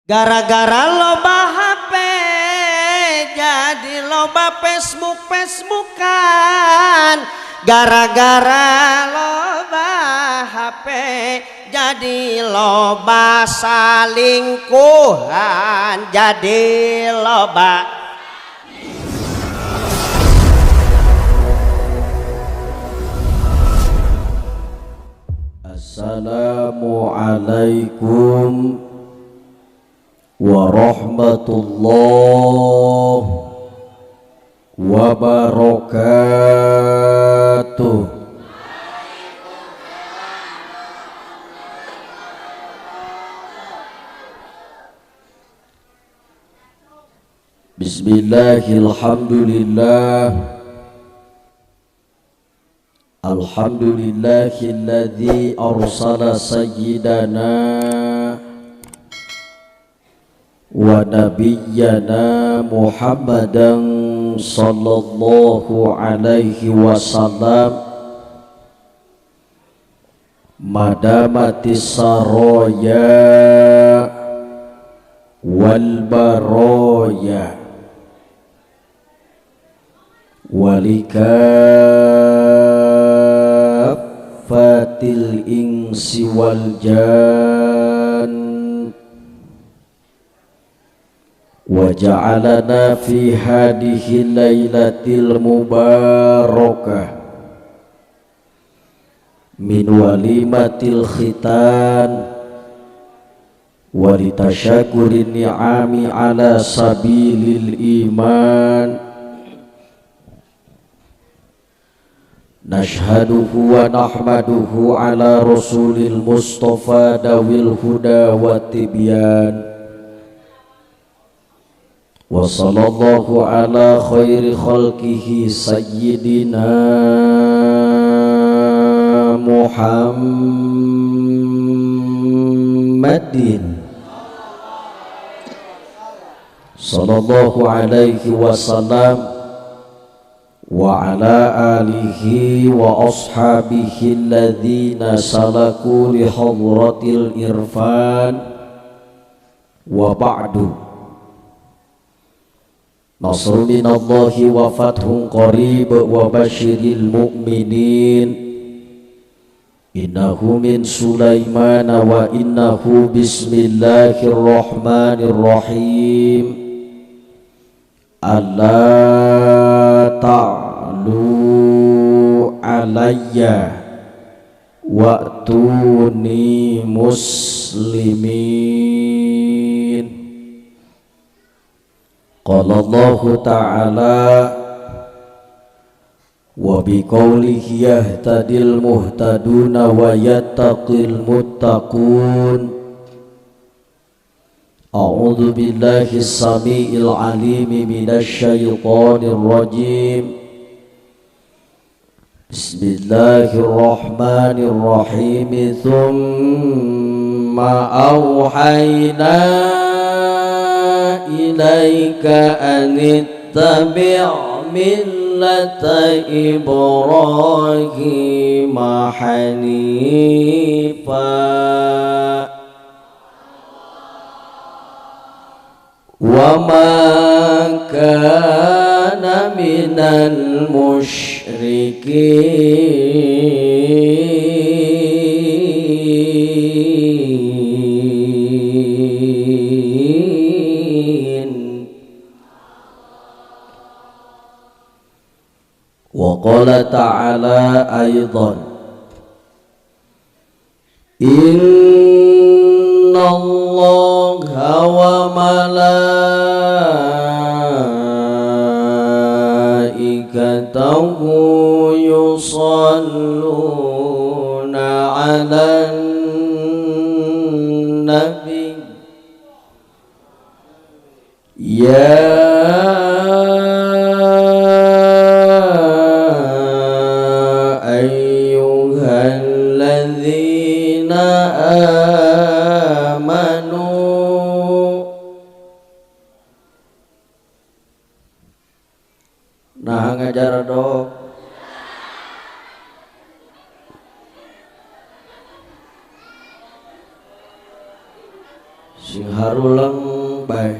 Gara-gara loba HP jadi loba Facebook Facebookan. Gara-gara loba HP jadi loba salingkuhan, jadi loba. Assalamualaikum warahmatullahi wabarakatuh. Bismillahirrahmanirrahim. Alhamdulillahilladzi arsala sayyidana wa nabiyyana Muhammadan sallallahu alaihi wasallam madamatis saraya wal baraya walikaffatil insi wal jan wa ja'alana fi hadhihi lailatil mubarakah min walimatil khitan wa litasyakurin ni'ami ala sabilil iman. Nashhaduhu wa nahmaduhu ala rasulil mustafa dawil huda wa tibyan. Wa sallallahu ala khairi khalqihi sayyidina Muhammadin sallallahu alaihi wasallam wa ala alihi wa ashabihi alladhina salaku li hadratil irfan wa ba'du. Nasrun minallahi wa fathun qarib wa basyiril mu'minin. Innahu min Sulaiman wa innahu bismillahirrahmanirrahim. Alla ta'lu alayya wa'tuni muslimin. Qala Allahu ta'ala wa biqaulihi yahtadil muhtaduna wa yattaqil muttaqun. A'udzu billahi as-sami'il 'alimi minasy syaithanir rajim. Bismillahirrahmanirrahim. Tsumma auhayna ilaika an ittabi' millata Ibrahim hanifa wa ma kana minal musyrikin. Wa qala ta'ala aidan inna Allaha wa malaikatahu yusalluna 'alan nabi ya ayyuhalladzina amanu. Nah ngajar dok. Sing harus Haruleng bae.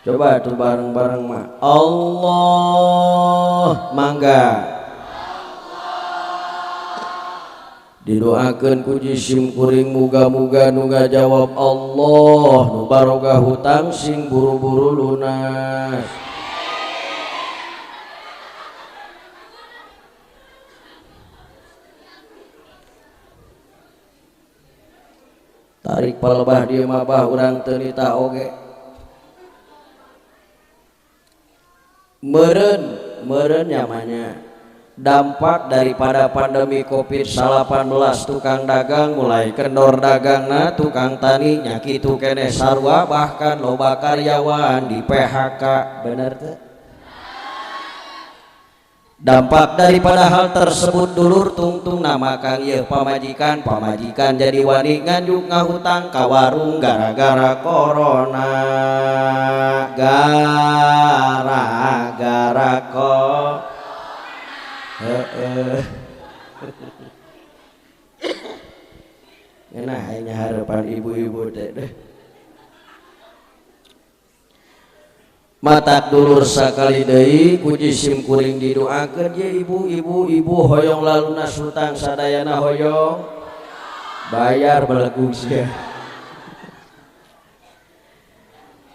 Coba tuh bareng-bareng mah. Allah mangga. Didoakeun ku jisim kuring muga-muga nu ngajawab Allah nu baroga hutang sing buru-buru lunas. Tarik palebah dieu mah bah urang teu nita oge. Meureun, meureun nyamanya. Dampak daripada pandemi Covid-19 tukang dagang mulai kendor dagangna, tukang tani nya kitu keneh sarua, bahkan loba karyawan di PHK, bener teu? Dampak daripada hal tersebut dulur tungtung nama kang ieu pamajikan, pamajikan jadi wani nganjuk ngahutang ka warung gara-gara corona, gara-gara corona. Heeh. Ngeunah aya harapan ibu-ibu teh deh. Matak dulur sakali deui ku jisim kuring didoakeun ye ibu-ibu, ibu hoyong lalunas hutang sadayana hoyong bayar belegung sia.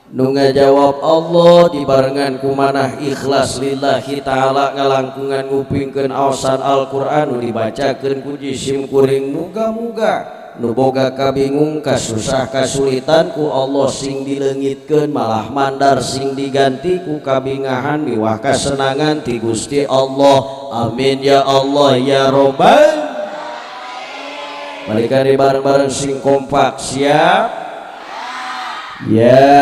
Nu ngajawab Allah dibarengan ku manah ikhlas lillahi ta'ala ngalangkungan ngupingkeun aosan Al-Qur'an nu dibacakeun ku jisim kuring muga-muga nu boga kabingung kasusah kasulitan ku Allah sing dileungitkeun malah mandar sing diganti ku kabingahan miwah kasenangan ti Gusti Allah. Amin ya Allah ya Robbal. Balikan bareng-bareng sing kompak siap. Ya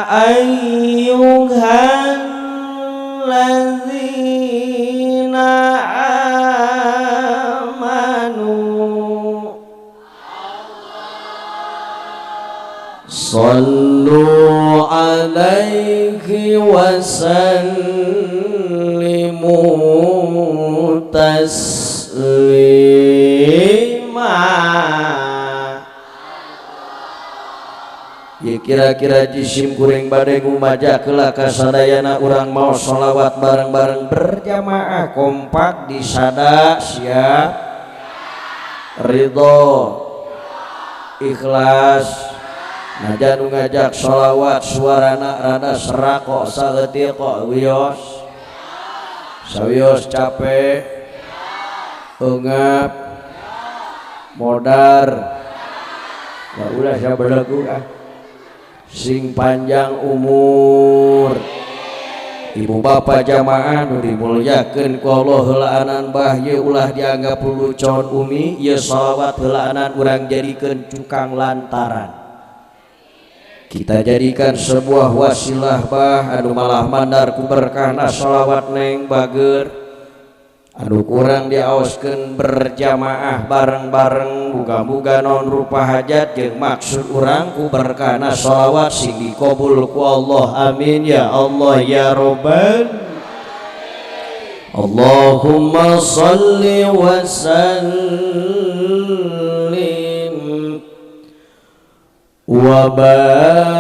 ayyuhallazina amanu sallu alaihi wa sallimu taslima. Ya kira-kira jisim kuring bade ngumajak heula ka sadayana urang mau sholawat bareng-bareng berjamaah kompak disada siap ridho ikhlas. Najan nu ngajak sholawat suarana rada serak kok saeutik kok wios sawios capek eungap modar ya ulah sabelegu ah sing panjang umur. Ibu bapak jamaah nu dimulyakeun ku Allah heulaanan bah ye ulah dianggap lelucon umi ye sholawat heulaanan urang jadikeun cukang lantaran kita jadikan sebuah wasilah bah anu malah mandar ku berkahna sholawat neng bager anu kurang diaoskeun berjamaah bareng-bareng muga-muga naon rupa hajat jeung maksud urang ku berkahna sholawat sing dikabul ku Allah. Amin ya Allah ya Robbal. Allahumma shalli wa sallim wa barik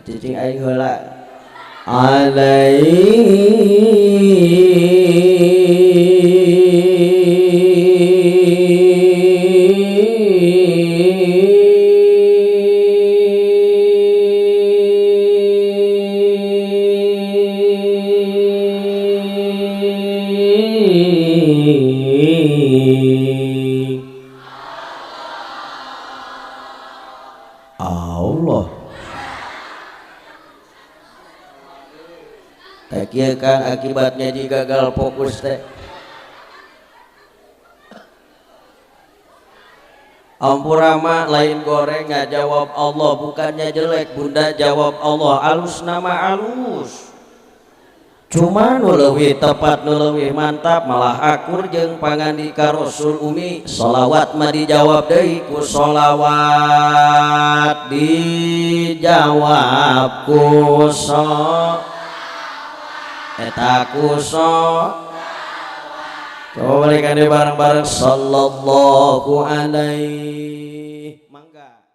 cicing aing heula alaihi Allah. Kieu Kang akibatnya jika gagal fokus teh. Ampura mah lain goreng ngajawab Allah bukannya jelek bunda jawab Allah alus nama alus. Cuma nu leuwih tepat nu leuwih mantap malah akur jeung pangandika Rasul umi sholawat mah dijawab deui ku sholawat dijawab ku so eta ku so Coba balikan deh bareng-bareng sallallahu alaihi. Mangga.